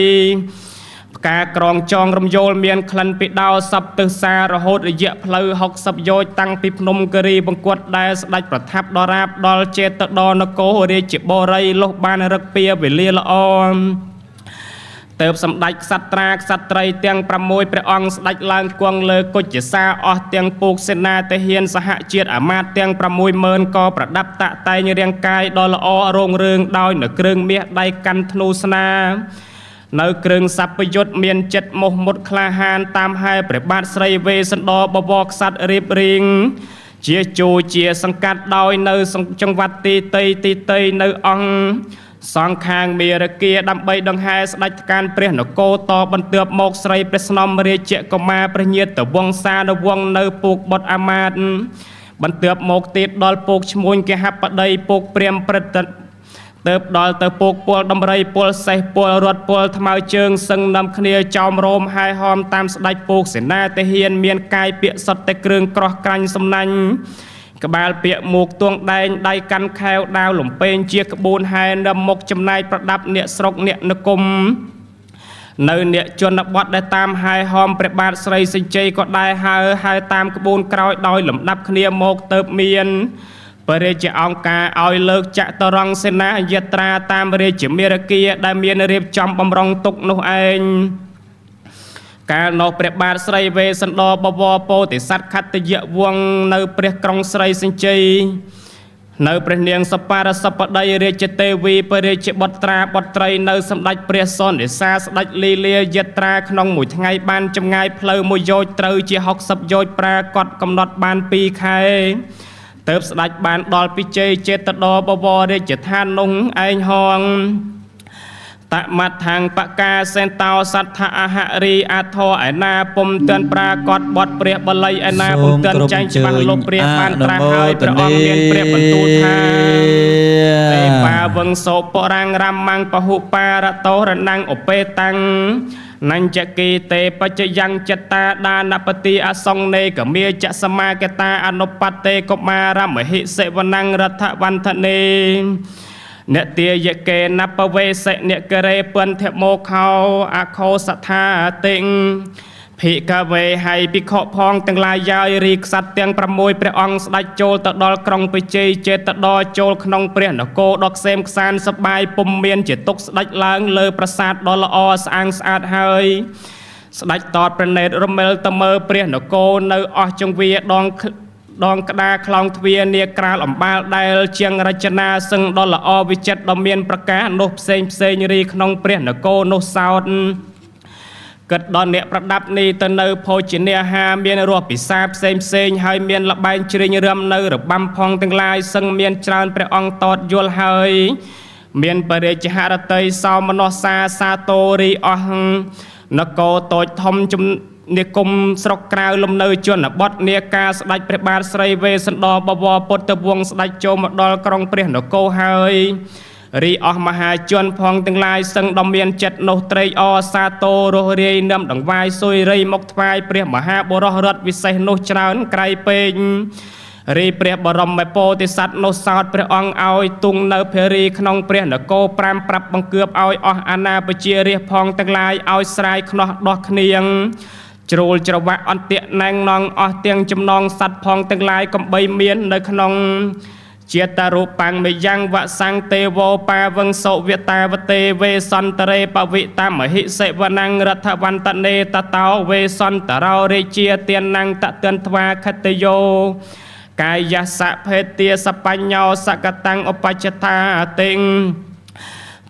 ផ្កាក្រងចងរំយោលមានក្លិនពីដោសពទិសារហូតរយៈផ្លូវ60យោជតាំងពីភ្នំគិរីបង្គាត់ដែលស្ដេចប្រថាប់ដរាបដល់ចេតដនគររាជបុរីលុះបានរឹកពីវេលាល្អទៅសម្ដេចក្សត្រាក្សត្រីទាំង6ព្រះអង្គស្ដេចឡើងគង់លើគុជសាអស់ទាំងពូកសេនាទាហានសហជាតិអាមាត្យទាំង60000ក៏ប្រដាប់តាក់តែងរាងកាយដ៏ល្អរងរឿងដោយនៅគ្រឿងមាសដៃកាន់ធ្នូស្នានៅគ្រឿងសពយុទ្ធមានចិត្តមោះមុតក្លាហានតាមហែព្រះបាទស្រីវេស្សន្តរបវរក្សត្ររៀបរៀងជាជួជាសង្កាត់ដោយនៅចង្វាត់ទីតីទីតីនៅអង្គសងខាងមេរគាដើម្បីដង្ហែស្ដេចត្កានព្រះនគរតបន្ទាប់មកស្រីព្រះស្នំរាជកុមារព្រះញាតវង្សានុវង្សនៅពូកបុត្រអាមាត្យបន្ទាប់មកទៀតដល់ពូកឈ្មួញគេហបតីពូកព្រាមព្រឹទ្ធទៅដល់ទៅពូកពលដំរីពលសេះពលរត់ពលថ្មើរជើងសឹងនាំគ្នាចោមរោមហែហោមតាមស្ដេចពូកសេនាទាហានមានកាយពាក្យសុទ្ធតែគ្រឿងក្រោះក្រាញ់សំណាញ់ក្បាលពាក្យមួកទួងដែងដៃកាន់ខែវដាវលំពេងជាក្បួនហែនឹមមុខចំណែកប្រដាប់អ្នកស្រុកអ្នកនគមនៅអ្នកជនបទដែលតាមហែហោមព្រះបាទស្រីសិជ័យក៏ដែរហើហែតាមក្បួនក្រោយដោយលំដាប់គ្នាមកទៅមានព្រះរាជអង្គការឲ្យលើកចតុរង្គសេនាយាត្រាតាមរាជមេរគាដែលមានរៀបចំបំរុងទុកនោះឯងកាលនោះព្រះបាទស្រីវេស្សន្តរបវរពោធិសត្វខត្តយវង្សនៅព្រះក្រុងស្រីសិជ័យនៅព្រះនាងសបារសបតីរាជទេវីព្រះរាជបុត្រាបុត្រីនៅសម្ដេចព្រះសុនិសាស្ដេចលីលាយាត្រាក្នុងមួយថ្ងៃបានចម្ងាយផ្លូវមួយយោជត្រូវជា60យោជប្រាកដកំណត់បាន2ខែទៅស្ដេចបានដល់ពិជ័យចេតដបវររាជឋាននោះឯងហងតមដ្ឋាងបកាសេនតោសដ្ឋអហរីអធរឯណាពុំទាន់ប្រាកដបត់ព្រះបល័យឯណាពុំទាន់ចែងច្បាស់លោកព្រះបានត្រាស់ហើយព្រះអង្គមានព្រះបន្ទូលថាទេបាវង្សោបរាំងរមੰពហុបារតោរណੰឧបេតាំងនញ្ចគីទេបច្ចយ៉ាងចិត្តតាដានបតិអសង្នេកមេចសមាកតាអនុបតេកុមារមហិសិវណੰរដ្ឋវន្ធនេអ្នកទាយកេណបវេសិអ្នកករេពន្ធមោខោអខោសថាតិងភិក្ខវេហៃភិក្ខុផងទាំងឡាយយាយរីក្សត្រទាំង6ព្រះអង្គស្ដេចចូលទៅដល់ក្រុងពិជ័យចេតដចូលក្នុងព្រះនគរដ៏ក្សេមក្សាន្តសប្បាយពុំមានជាទុកស្ដេចឡើងលើប្រាសាទដ៏ល្អស្អាងស្អាតហើយស្ដេចតតព្រះនេត្ររមិលទៅមើលព្រះនគរនៅអស់ចង្វាដងក្តារខ្លោងទ្វារនាក្រាលអំបាលដែលជាងរចនាសឹងដ៏ល្អវិចិត្រដ៏មានប្រការនោះផ្សេងផ្សេងរីក្នុងព្រះនគរនោះសោតគិតដល់អ្នកប្រដាប់នេះទៅនៅភោជនាហារមានរសពិសាផ្សេងផ្សេងហើយមានលបែងជ្រៀងរំនៅរបាំផងទាំងឡាយសឹងមានច្រើនព្រះអង្គតតយល់ហើយមានបរិជ្ជហរតីសោមនស្សសាសាតោរីអស់នគរតូចធំជំនិគមស្រុកក្រៅលំនៅជនបទនាការស្ដេចព្រះបាទស្រីវេស្សន្តរបវរពុទ្ធវង្សស្ដេចចូលមកដល់ក្រុងព្រះនគរហើយរីអស់មហាជនផងទាំងឡាយសឹងដ៏មានចិត្តនោះត្រេកអរសាទររស់រាយនឹមដង្វាយសុយរីមកថ្វាយព្រះមហាបុរសរដ្ឋវិសេសនោះច្រើនក្រៃពេករីព្រះបរមពោធិសត្វនោះសោតព្រះអង្គឲ្យទង់នៅភរីក្នុងព្រះនគរ5ប្រាប់បង្គាប់ឲ្យអស់អាណាប្រជារាស្ត្រផងទាំងឡាយឲ្យស្រាយខ្នោះដោះគ្នាងជ្រុលច្រវាក់អន្ទាក់ណែងនងអស់ទាំងចំណងសត្វផងទាំងឡាយកំបីមាននៅក្នុងជាតរូបាំងមយ៉ាងវសੰទេវោបាវង្សោវតាវតេវេសន្តរេបវិតាមហិសិវណੰរដ្ឋវន្តនេតតោវេសន្តរោរាជាទានੰតទន្ទ្វាខតយោកាយសៈភេទាសបញ្ញោសកតាំងឧបច្ចតាតិង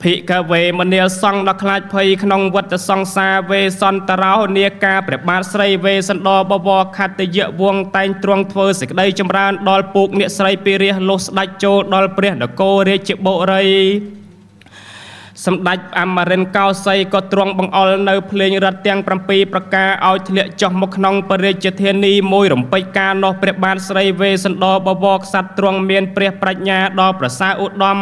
ភិក្ខវេមនាលសង្ឃដ៏ខ្លាចភ័យក្នុងវត្តសង្សារវេសន្តរោនាការព្រះបាទស្រីវេស្សន្តរបវរខត្តយវង្សតែងទ្រង់ធ្វើសេចក្តីចម្រើនដល់ពូកអ្នកស្រីពិរាសលុះស្ដេចចូលដល់ព្រះនគររាជបុរីសម្ដេចអមរិន្ទកោសីក៏ទ្រង់បង្អុលនៅភ្លេងរថទាំង7ប្រការឲ្យធ្លាក់ចុះមកក្នុងព្រះរាជធានីមួយរំពេចការនោះព្រះបាទស្រីវេស្សន្តរបវរក្សត្រទ្រង់មានព្រះប្រាជ្ញាដ៏ប្រសើរឧត្តម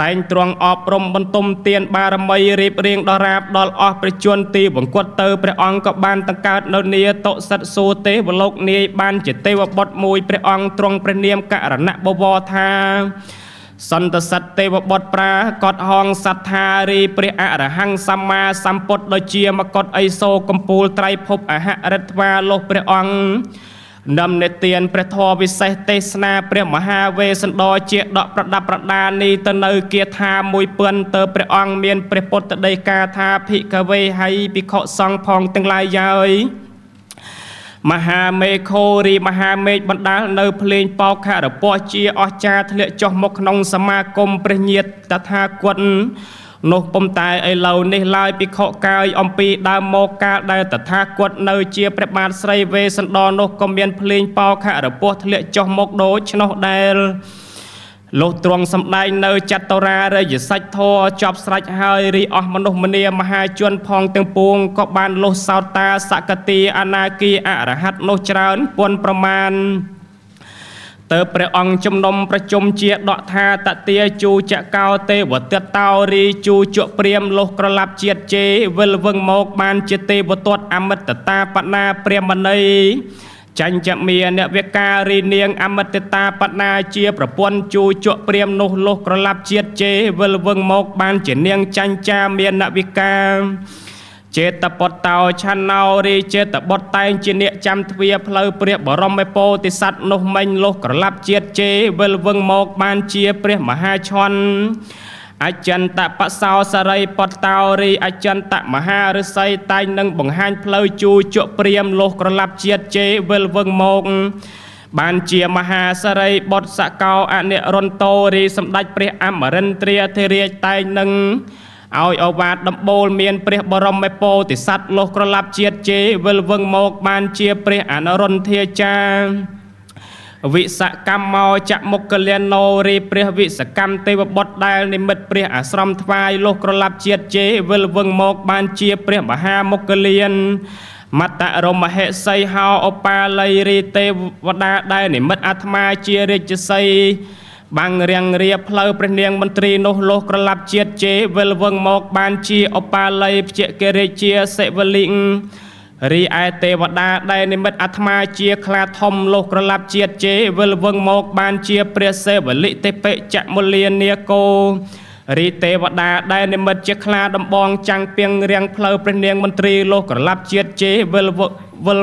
តែងទ្រង់អប់រំបន្ទុំទានបារមីរៀបរៀងដល់រាបដល់អស់ព្រះជន្មទីវង្គតទៅព្រះអង្គក៏បានតង្កើតនៅនាតុសិទ្ធសួគ៌ទេវលោកនាយបានជាទេវបុត្រមួយព្រះអង្គទ្រង់ព្រះនាមករណបវរថាសន្តសិទ្ធទេវបុត្រប្រាកដហងសត្ថារីព្រះអរហង្គសម្មាសម្ពុទ្ធដូចជាមកុដអីសូកំពូលត្រៃភពអហរិទ្វាលោះព្រះអង្គនឹមនិទានព្រះធម៌វិសេសទេសនាព្រះមហាវេស្សន្តរជាដកប្រដាប់ប្រដានីទៅនៅគាថាមួយពឿនទៅព្រះអង្គមានព្រះពុទ្ធដីកាថាភិក្ខវេហៃភិក្ខុសង្ឃផងទាំងឡាយឡើយមហាមេឃោរីមហាមេឃបណ្ដាលនៅភ្លេងបោខរពស់ជាអស្ចារ្យធ្លាក់ចុះមកក្នុងសមាគមព្រះញាតិតថាគតនោះពុំតែឥឡូវនេះឡើយភិក្ខុកាយអំពីដើមមកកាលដែលតថាគតនៅជាព្រះបាទស្រីវេស្សន្តរនោះក៏មានភ្លេងបោខរពស់ធ្លាក់ចុះមកដូច្នោះដែរលុះទ្រង់សម្ដែងនៅចតុរារិយសច្ចធម៌ចប់ស្រេចហើយរីអស់មនុស្សម្នាមហាជនផងទាំងពួងក៏បានលុះសោតាសកតិអនាគាអរហន្តនោះច្រើនពន់ប្រមាណទៅព្រះអង្គជំនុំប្រជុំជាដកថាតទាជូចកោទេវទត្តោរីជូជក់ព្រាមលុះក្រឡាប់ជាតិជេវិលវឹងមកបានជាទេវទត្តអមិតតាបណាព្រាមណីចាញ់ចមាអ្នកវិការីនាងអមិតតាបណាជាប្រពន្ធជូជក់ព្រាមនោះលុះក្រឡាប់ជាតិជេវិលវឹងមកបានជានាងចាញ់ចាមានអ្នកវិកាចេតបុតតោឆាណោរីចេតបុតតែងជាអ្នកចាំទ្វាផ្លូវព្រះបរមពោធិសត្វនោះមិញលុះក្រឡាប់ជាតិជេវិលវឹងមកបានជាព្រះមហាឆន់អចន្តបសោសរិបតោរីអចន្តមហាឫសីតែងនឹងបង្ហាញផ្លូវជូជក់ព្រាមលុះក្រឡាប់ជាតិជេវិលវឹងមកបានជាមហាសរិបុត្រសកោអនិរុន្តោរីសម្ដេចព្រះអមរិន្ទ្រាធិរាជតែងនឹងឲ្យអវាទដំបូលមានព្រះបរមពោធិសត្វលុះក្រឡាប់ជាតិជេវិលវឹងមកបានជាព្រះអនុរុន្ធាចារវិសកម្មោចមុគលាណោរីព្រះវិសកម្មទេវបុត្រដែលនិមិត្តព្រះអាស្រមថ្វាយលុះក្រឡាប់ជាតិជេវិលវឹងមកបានជាព្រះមហាមុគលានមត្តរមហិសីហោឧបាលីរីទេវតាដែលនិមិត្តអាត្មាជារាជសីបាំងរាំងរាផ្លូវព្រះនាងមន្ត្រីនោះលុះក្រឡាប់ជាតិជេវិលវឹងមកបានជាឧបាលីព្យកិរិជាសិវលិងរីឯទេវតាដែលនិមិត្តអាត្មាជាខ្លាធំលុះក្រឡាប់ជាតិជេវិលវឹងមកបានជាព្រះសិវលិទេបិចមលានាគោរីទេវតាដែលនិមិត្តជាខ្លាដំបងចាំងពីងរាំងផ្លូវព្រះនាងមន្ត្រីលុះក្រឡាប់ជាតិជេវិលវិល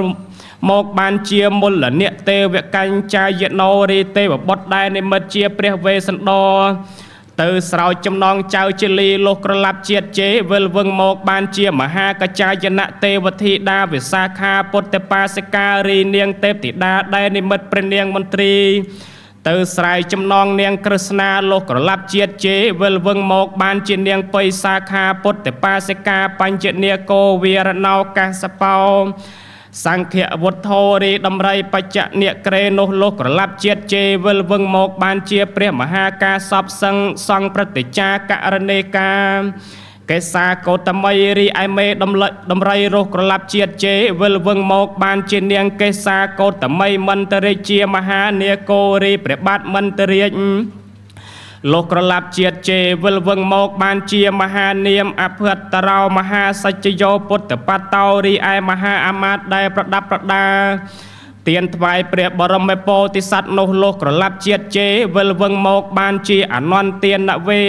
មកបានជាមលនៈទេវកញ្ចាយណោរីទេវបុត្រដែលនិមិត្តជាព្រះវេស្សន្តរទៅស្រោចចំណងចៅជាលីលុះក្រឡាប់ជាតិជេវិលវឹងមកបានជាមហាកច្ចាយនៈទេវធីតាវិសាខាពុទ្ធបាសិការីនាងទេពធីតាដែលនិមិត្តព្រះនាងមន្ត្រីទៅស្រែកចំណងនាងក្រឹស្នាលុះក្រឡាប់ជាតិជេវិលវឹងមកបានជានាងបិសាខាពុទ្ធបាសិកាបញ្ញនាគោវីរណោកាសបោសង្ឃវុទ្ធោរីដំរីបច្ចនិក្រេនោះលុះក្រឡាប់ជាតិជេវិលវឹងមកបានជាព្រះមហាកាសពសឹងសង្ឃប្រតិចាករណេកាកេសាកោតមីរីឯមេដំរីរស់ក្រឡាប់ជាតិជេវិលវឹងមកបានជានាងកេសាកោតមីមន្តរាជាមហានាគោរីព្រះបាទមន្តរាជលុះក្រឡាប់ជាតិជេវិលវឹងមកបានជាមហានាមអភតរោមហាសច្ចយោពុទ្ធបតោរីឯមហាអាមាត្យដែលប្រដាប់ប្រដាទានថ្វាយព្រះបរមពោធិសត្វនោះលុះក្រឡាប់ជាតិជេវិលវឹងមកបានជាអនន្តទានវេ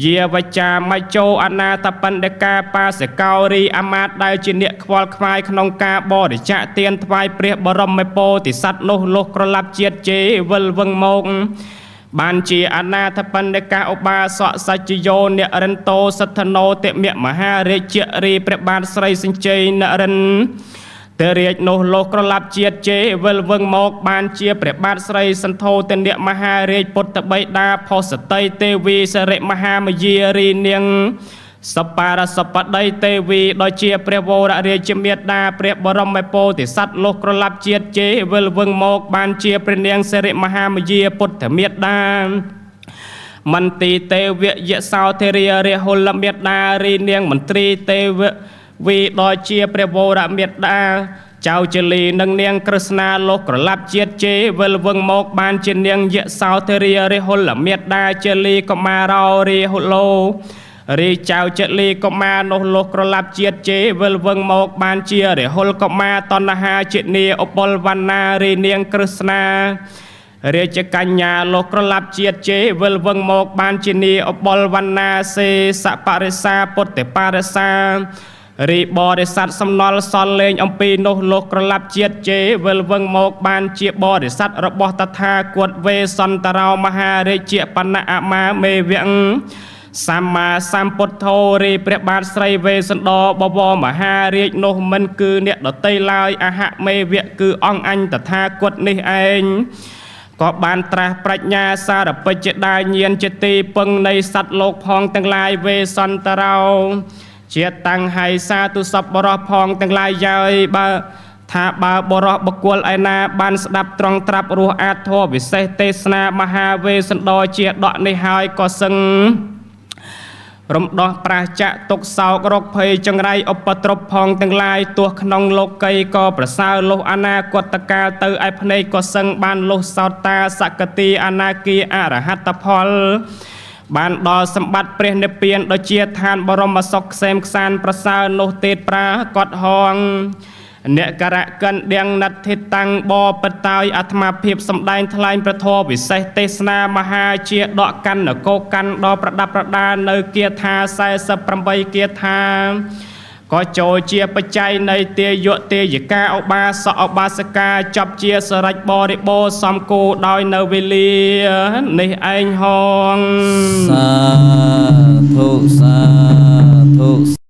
យាវចាមច្ចោអនាថបណ្ឌកាបាសិកោរីអាមាត្យដែលជាអ្នកខ្វល់ខ្វាយក្នុងការបរិច្ចាគទានថ្វាយព្រះបរមពោធិសត្វនោះលុះក្រឡាប់ជាតិជេវិលវឹងមកបានជាអនាថបណ្ឌកាឧបាសកសច្ចយោនរិន្ទោសទ្ធនោតិមមហារាជរីព្រះបាទស្រីសញ្ជ័យនរិន្ទរាជនោះលុះក្រឡាប់ជាតិជេវិលវឹងមកបានជាព្រះបាទស្រីសន្ធោទនៈមហារាជពុទ្ធបិតាផុសតីទេវីសិរិមហាមយារីនាងសបារសបតីទេវីដោយជាព្រះវររាជមេតាព្រះបរមពោធិសត្វលុះក្រឡាប់ជាតិជេវិលវឹងមកបានជាព្រះនាងសិរិមហាមយាពុទ្ធមេតាមន្ទីទេវយសោធិរារាហុលមេតារីនាងមន្ត្រីទេវវីដោយជាព្រះវរមេតា ចៅជាលីនិងនាងក្រឹស្នាលោកក្រឡាប់ជាតិជេវិលវឹងមកបានជានាងយៈសោធរារិហុលមេដាជាលីកុមារោរិហុលោរីចៅចលីកុមារនោះលោកក្រឡាប់ជាតិជេវិលវឹងមកបានជារិហុលកុមារតណ្ហាជានីឧបលវណ្ណារីនាងក្រឹស្នារាជកញ្ញាលោកក្រឡាប់ជាតិជេវិលវឹងមកបានជានីឧបលវណ្ណាសេសបរិសាពុទ្ធបរិសារីបរិស័ទសំណល់សល់លេងអំពីនោះលោកក្រឡាប់ជាតិជេវិលវឹងមកបានជាបរិស័ទរបស់តថាគតវេសន្តរោមហារាជបណៈអមាមេវៈសម្មាសម្ពុទ្ធោរីព្រះបាទស្រីវេសន្តរបវរមហារាជនោះមិនគឺអ្នកដតីឡើយអហមេវៈគឺអង្គអញតថាគតនេះឯងក៏បានត្រាស់ប្រាជ្ញាសារពិច្ចដាញាណជាទីពឹងនៃសត្វលោកផងទាំងឡាយវេសន្តរោជាតាំងហើយសាទុសពបរោះផងទាំងឡាយយាយបើថាបើបរោះបុគ្គលឯណាបានស្ដាប់ត្រង់ត្រាប់រស់អាធម៌វិសេសទេសនាមហាវេសន្តរជាដកនេះហើយក៏សឹងរំដោះប្រាសចាកទុកសោករោគភ័យចង្រៃឧបទ្រពផងទាំងឡាយទោះក្នុងលោកីក៏ប្រសើរលុះអនាគតកាលទៅឯភ្នែកក៏សឹងបានលុះសោតាសកតិអនាគាអរហត្តផលបានដល់សម្បត្តិព្រះនិព្វានដូចជាឋានបរមសុខក្សេមខ្សានប្រសើរនោះទេប្រាកដហងអ្នកករកិនដៀងណដ្ឋិតាំងបបតោយអាត្មាភាពសំដែងថ្លែងព្រះធម៌វិសេសទេសនាមហាជាដកកាន់នគរកាន់ដល់ប្រដាប់ប្រដានៅគាថា48គាថាក៏ចូលជាបច្ច័យនៃទាយកទាយកាឧបាសកឧបាសិកាចាប់ជាសរិចបរិបូរសំគូដោយនៅវេលានេះឯងហង សាធុសាធុ។